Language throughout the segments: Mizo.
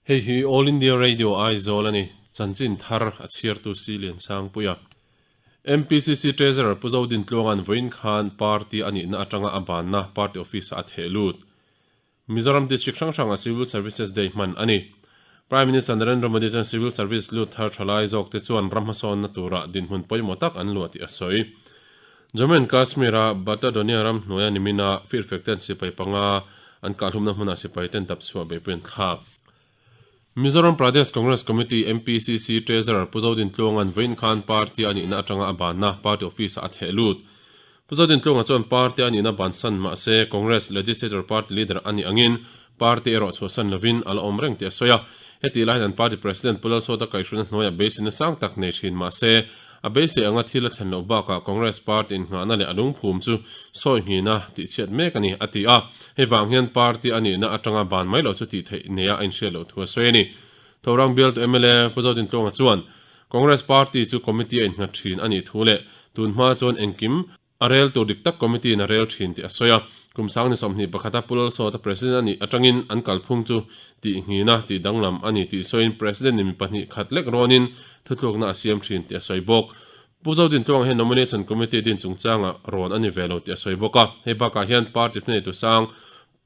Hei hi All India Radio Aizawl a ni. Chanchin thar a chhiartu si Liansangpuia. MPCC Treasurer Pu Zodintluanga'n vawiin khan party a nihna atanga a banna party office-ah a theh lut. Mizoram District hrang hrangah Civil Services Day hman a ni. Prime Minister Narendra Modi chuan Civil Service lut thar thalai zawkte chuan ram hmasawnna turah dinhmun pawimawh tak an luah tih a sawi. Jammu and Kashmir-a Batadonia ram hnuaia nimina firfek ten sipai panga an kahhlumna hmunah sipai ten dap chhuah beihpui an thlak. Mizoram Pradesh Congress Committee, MPCC, Treasurer Pu Zodintluanga'n vawiin khan party a nihna atanga a banna party office-ah a theh lut. Pu Zodintluanga chuan party a nihna bansan mahse Congress Legislature Party leader a nih angin party erawh chhuahsan lovin a la awm reng tih a sawi a. Hetih lai hian an party president Pu Lalsawta kaihhruina hnuaiah beiseina sang tak nei thin mahse a beisei anga thil a thlen loh bakah Congress party innghahna leh a lungphum chu sawi nghina tihchhiat mek a ni, a ti a. Hei vang hian party a nihna atanga ban mai loh chu tih theih neia a inhriat loh thu a sawi a ni. Thorang bialtu mla Pu Zodintluanga chuan Congress party chu committee a innghat thin a nih thu leh tun hma chuan engkim A rel tur dik tak committee in a rel thin tih a sawi a. Kum sang ni 21 a Pu Lalsawta President a nih atangin an kalphung chu tih nghina tih danglam a ni tih sawiin President ni mi pahnih khat lek rawnin thutlukna a siam thin tih a sawi bawk. Pu Zodintluanga hian Nomination Committee din chungchangah rawn a ni ve lo tih a sawi bawk a. Hei bakah hian party thuneitu sang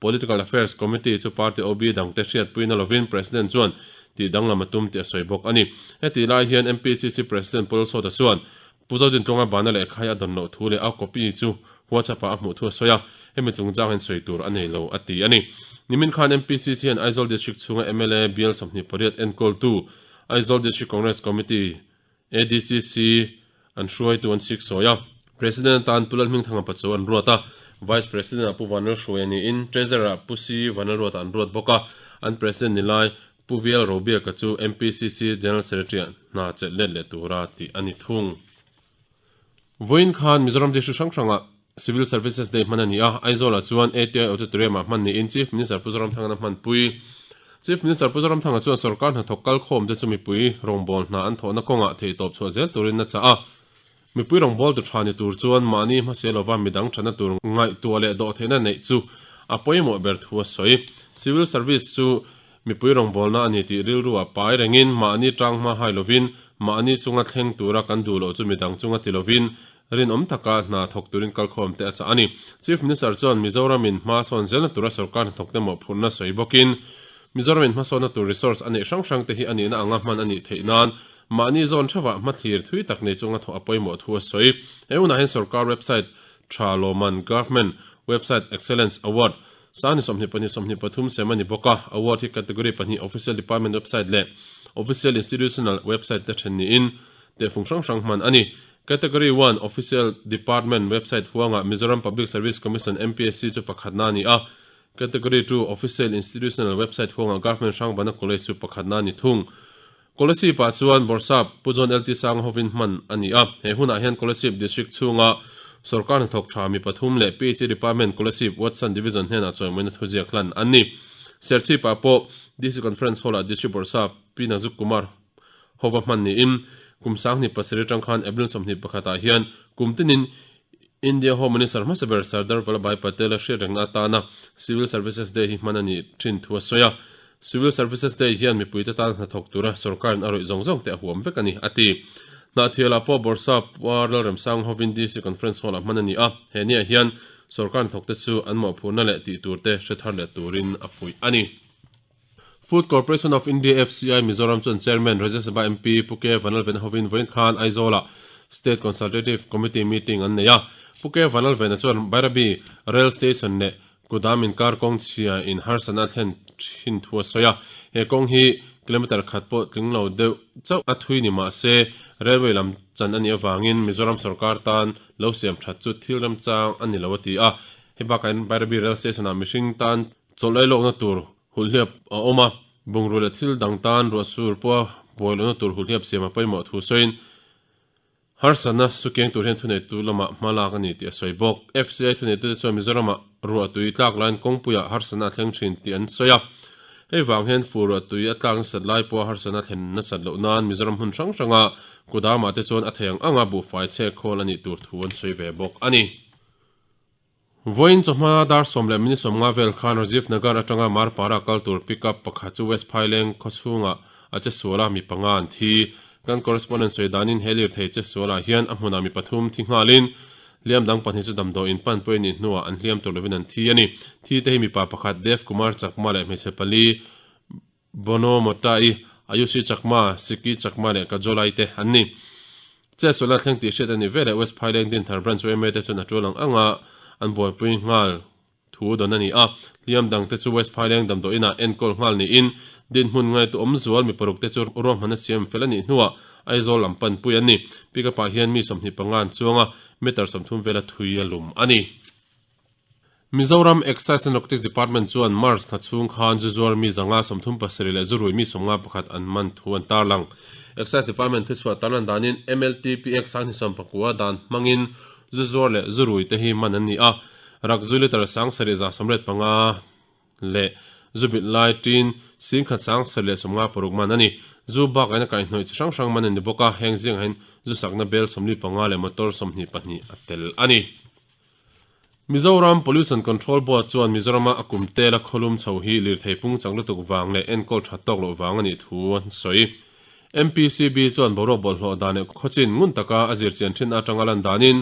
Political Affairs Committee chu party OB dangte hriatpuina lovin President chuan tih danglam a tum tih a sawi bawk a ni. Hetih lai hian MPCC President Paul Sawta chuan Pu Zodintluanga bana lehkha hi a dawn loh thu leh a copy chu WhatsApp-ah a hmuh thu a sawi a, hemi chungchang hian sawi tur a nei lo a ti a ni. Nimin khan MPCC hian Aizawl District chhunga mla bial 28 enkawltu Aizawl District Congress Committee, ADCC, an hruaitu an chik sawi a. President atan Pu Lalhmingthanga Pachu an ruat a, Vice President ah Pu Vanlalhruai a niin Treasurer ah Pu C Vanlalruata an ruat bawk a, an President ni lai Pu VL Robiaka chu MPCC General Secretary ah hna chelh let leh tura tih a ni thung. Vawiin khan Mizoram District hrang hrangah Civil Services Day hman a ni a, Aizawl-ah chuan ATI Auditorium ah hman niin Chief Minister Pu Zoramthanga-na hmanpui. Chief Minister Pu Zoramthanga chuan sorkar hnathawk kalkhawm te chu mipui rawngbâwl hna an thawhna kawngah theihtawp chhuah zel turin a chah a. Mipui rawngbâwl tu tha ni tur chuan mahni hmasial lova midang thatna tur ngaihtuah leh dawhtheihna neih chu a pawimawh ber thu a sawi. Civil Service chu mipui rawngbâwlna a ni tih rilru a pai rengin mahni tang hma hai lovin mahni chunga thleng tura kan duh loh chu midang chunga ti lovin Rinawm taka hna thawk turin kalkhawm te a chah a ni. Chief Minister chuan Mizoramin hma sawn zelna tura sorkar hnathawkte mawhphurhna sawi bawkin, Mizoramin hmasawnna tur resource a neih hrang hrang te hi a nihna anga hman a nih theih nan mahni zawn theuhah hmathlir thui tak nei chunga thawh a pawimawh thu a sawi. He hunah hian sorkar website tha lawman Government Website Excellence Award sang ni 22 23 sem a ni bawk a, award hi category pahnih Official Department Website leh Official Institutional Website te then niin tehfung hrang hrang hman a ni. Category One, Official Department website huangah Mizoram Public Service Commission, MPSC, chu pakhatna a ni a. Category Two, Official Institutional website huangah Government Hrangbana College chu pakhatna a ni thung. Kolasib-ah chuan Bawrhsap Pu John LT Sanga hovin hman a ni a. He hunah hian Kolasib District chhunga sawrkar hnathawk tha mi pathum leh PHC Department Kolasib Watson Division hnenah chawimawina thuziak hlan an ni. Serchhip-ah pawh DC Conference Hall-ah District Bawrhsap Pi Nazuk Kumar hova hman niin kum 27 atang khan April 21 ah hian kum tinin India Home Minister hmasa ber Sardar Vallabhbhai Patel a hriat rengna atana Civil Services Day hi hman a nih thin thu a sawi a. Civil Services Day hian mipuite tan hnathawk tura sorkarin a rawih zawng zawng te a huam vek a ni, a ti. Hnahthialah pawh Bawrhsap Puar Lalremsang hovin DC Conference Hall-ah hman a ni a, he niah hian sorkar hnathawkte chu an mawhphurhna leh tih turte hre thar leh turin a fuih a ni. Food Corporation of India, FCI, Mizoram chuan Chairman, Rajya Sabha MP Pu K Vanlalvena hovin vawiin khan Aizawlah State Consultative Committee meeting an nei a. Pu K Vanlalvena chuan Bairabi Rail Station leh Kudam inkar kawng chhia in harsatna a thlen thin thu a sawi a. He kawng hi kilometre khat pawh tling lo deuh chauh a thui ni mah se railway lam chan a nih avangin Mizoram sorkar tan lo siam that chu thil remchang a ni lo a ti a. Hei bakah hian Bairabi Rail Station-ah mihring tan Chawlh ei lawkna tur hulhliap a awm a, bungrua leh thil dang tan ruah sur pawha buai lohna tur hulhliap siam a pawimawh thu sawiin harsatna sukeng tur hian thuneitu lamah hma lak a ni tih a sawi bawk. FCI thuneitute chuan Mizoramah ruah tui tlak laiin kawngpuiah harsatna a thleng thin tih an sawi a, hei vang hian fur ruah tui a tlak nasat lai pawha harsatna thlen nasat loh nan Mizoram hmun hrang hranga kudamah te chuan a thei ang anga buhfai chhek khawl a nih tur thu an sawi ve bawk a ni. Vawiin chawhma dar sawm leh minute 50 vel khan Rajiv Nagar atanga Marpara kal tur pickup pakhat chu West Phaileng khaw chhungah a che sual a, mi panga an thi. Kan correspondent sawi danin he lirthei che sualah hian a hmunah mi pathum thi nghalin hliam dang pahnih chu damdawiin pan pawh a nih hnuah an hliam tur lovin an thi a ni. Thi te hi mipa pakhat Dev Kumar Chakma leh hmeichhe pali Bono Motai, Ayushi Chakma, Siki Chakma leh Kajolai te an ni. Chetsualna thleng tih hriat a nih veleh West Phaileng Dinthar Branch yma te chuan a tul ang anga an buaipui nghal thu dawn a ni a. Hliam dangte chu West Phaileng damdawiinah enkawl nghal niin dinhmun ngaihtuahawm zual mi paruk te chu ruahmanna siam fel a nih hnuah Aizawl lam panpui an ni. Pickup ah hian mi 25 an chuang a, meter 30 vela thui a lum a ni. Mizoram Excise and Narcotics Department chuan March thla chhung khan zu zuar mi zanga 37 leh zu rui mi 51 an man thu an tarlang. Excise Department thuchhuah tarlan danin MLTPX 2019 dan hmangin zu zuar leh zu rui te hi man an ni a. Rak zu litre 7,185 leh zu bilh lai tin 1,756 man a ni. Zu bakah hian a kaihhnawih chi hrang hrang man a ni bawk a, heng zingah hian zu sakna bel 45 leh motor 22 a tel a ni. Mizoram Pollution Control Board chuan Mizorama a kum tela khawlum chho hi lirthei pung chang lutuk vang leh enkawl that tawk loh vang a nih thu an sawi. MPCB chuan boruak bawlhhlawh dan leh khawchin ngun taka a zirchian thin atanga lan danin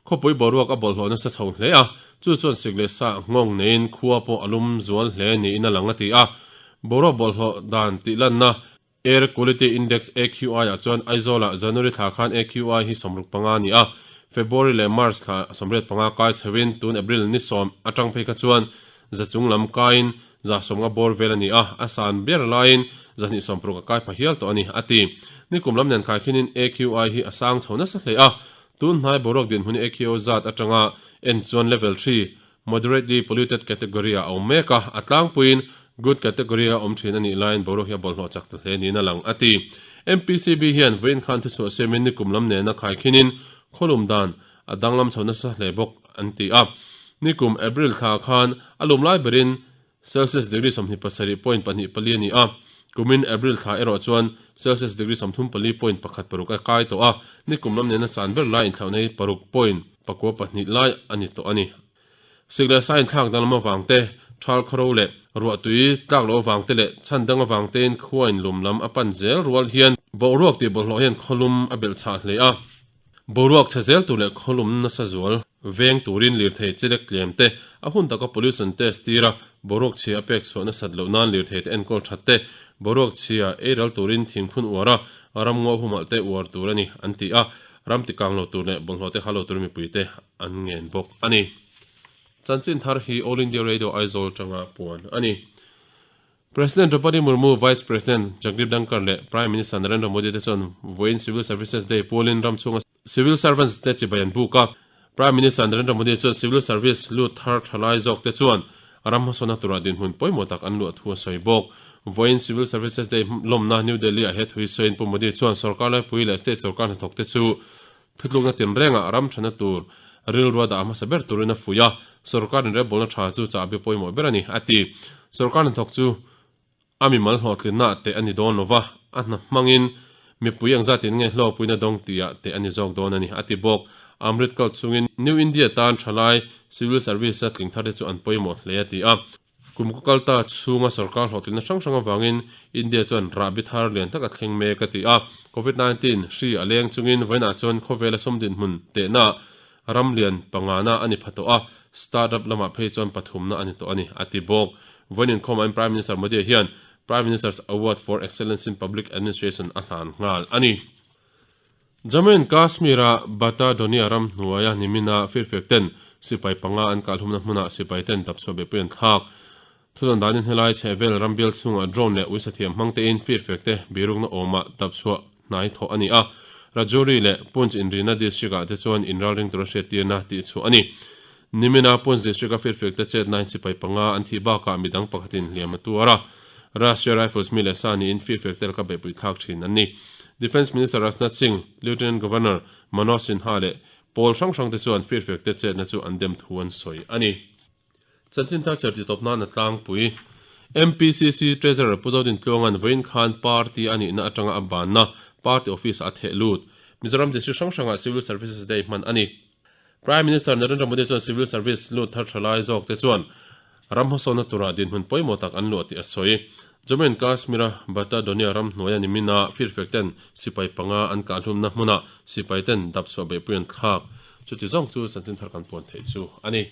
khawpui boruak a bawlhhlawh nasa chho hle a, chu chuan sik leh sa nghawng neiin khua pawh a lum zual hle niin a lang a ti a. Boruak bawlhhlawh dan tih lanna Air Quality Index, AQI, ah chuan Aizawl-ah January thla khan AQI hi 65 a ni a, February leh March thla 85 kai chhoin tun April ni sawm atang phei kha chuan za chung lam kaiin za 50 bawr vel a ni a, a san ber laiin 260 a kai pha hial tawh a ni, a ti. Nikum lam nen khaikhinin AQI hi a sang chho nasa hle a, tun hnai boruak dinhmun AQI zat atanga en chuan level three Moderately polluted category ah a awm mek a, a tlangpuiin good category a awm thin a nih laiin boruak hi a bawlhhlawh chak ta hle niin a lang, a ti. MPCB hian vawiin khan thuchhuah siamin nikum lam nena khaikhinin khawlum dan a danglam chho nasa hle bawk an ti a. Nikum April thla khan a lum lai berin Celsius degree 27 point pahnih pali a ni a, kumin April thla erawh chuan Celsius degree 34 point pakhat paruk a kai tawh a, nikum lam nena chan ber lai inthlauhna hi paruk point pakua pahnih lai a ni tawh a ni. Sik leh sa inthlak danglam avang te, thal khawro leh ruahtui tlak loh avang te leh chhan dang avang tein khua inlum lam a pan zel rual hian boruak tih bawlhhlawh hian khawlum a belh chhah hle a. Boruak chhe zel tur leh khawlum nasa zual veng turin lirthei chilek tlem te, a hun taka pollution test tira boruak chhia a pek chhuah nasat loh nan lirthei te enkawl that te, boruak chhia ei ral turin thingphun uara ramngaw humhalh te uar tur a ni, an ti a. Ram tikang lo tur leh bawlhhlawh te kha lo tur mipui te an ngen bawk a ni. Chanchin thar hi All India Radio Aizawl tanga puan a ni. President Draupadi Murmu, Vice President Jagdeep Dhankhar leh Prime Minister Narendra Modi te chuan vawiin Civil Services Day pualin ram chhunga Civil Servants te chibai an buk a. Prime Minister Narendra Modi chuan Civil Service lut thar thalai zawk te chuan ram hmasawnna turah dinhmun pawimawh tak an luah thu a sawi bawk. Vawiin Civil Services Day lawmna New Delhi ah he thu hi sawiin Pu Modi chuan sorkar laipui leh state sorkar hnathawk te chu thutlukna tinrengah ram thana tur rilrua dah hmasa ber turin a fuih a, sorkar inrebawlna tha chu chahbi pawimawh ber a ni, a ti. Sorkar hnathawk chu a mimal hlawhtlinna teh a ni dawn lova, a hna hmangin mipui engzatin nge hlawkpuina dawng tihah teh a ni zawk dawn a ni, a ti bawk. Amrit Kaur chungin New India tan thalai civil service-a tling tharte chu an pawimawh hle, a ti a. Kum kaw kal ta chhunga sorkar hlawhtlinna hrang hrang avangin India chuan rahbi thar lian tak a thleng mek a ti a. Covid 19 hri a leng chungin vawiinah chuan khawvela sum dinhmun tehna ram lian pangana a ni pha tawh a, startup lamah phei chuan pathumna a ni tawh a ni, a ti bawk. Vawiin inkhawmah Prime Minister Modi hian Prime Minister's Award for Excellence in Public Administration a hlan nghal a ni. Jammu and Kashmir-a Bata Donia ram hnuaia nimina firfek ten sipai panga an kalhumna hmunah sipai ten dapchhuah behpui an thlak. Thudawn danin helai chhehvel ram bial chhungah drone leh uisathiam hmang tein firfek te birukna awmah dapchhuah hnai thawh a ni a. Rajouri leh Poonch inrina district-ah te chuan inralring tura hriattirna tihchhuah a ni. Nimina Poonch district-a firfek te chetnain sipai panga an thih bakah midang pakhatin hliam a tuar a. Rashtriya Rifles mi leh sa niin firfek te laka beihpui thlak thin an ni. Defence Minister Rajnath Singh, Lieutenant Governor Manoj Sinha leh pawl hrang hrang te chuan firfek te chetna chu an dem thu an sawi a ni. Chanchin thar cher titawp nan a tlangpui. MPCC Treasurer Pu Zodin Tluanga'n vawiin khan party a nihna atanga a banna party office-ah a theh lut. Mizoram district hrang hrangah Civil Services Day hman a ni. Prime Minister Narendra Modi chuan Civil Service lut thar tha lai zawk te chuan ram hmasawnna turah dinhmun pawimawh tak an luah tih a sawi. Jammu and Kashmir-a Bata Donia ram hnuaia nimina firfek ten sipai panga an kahhlumna hmunah sipai ten dap chhuah beihpui an thlak. Chuti zawng chu chanchin thar kan puan theih chu a ni.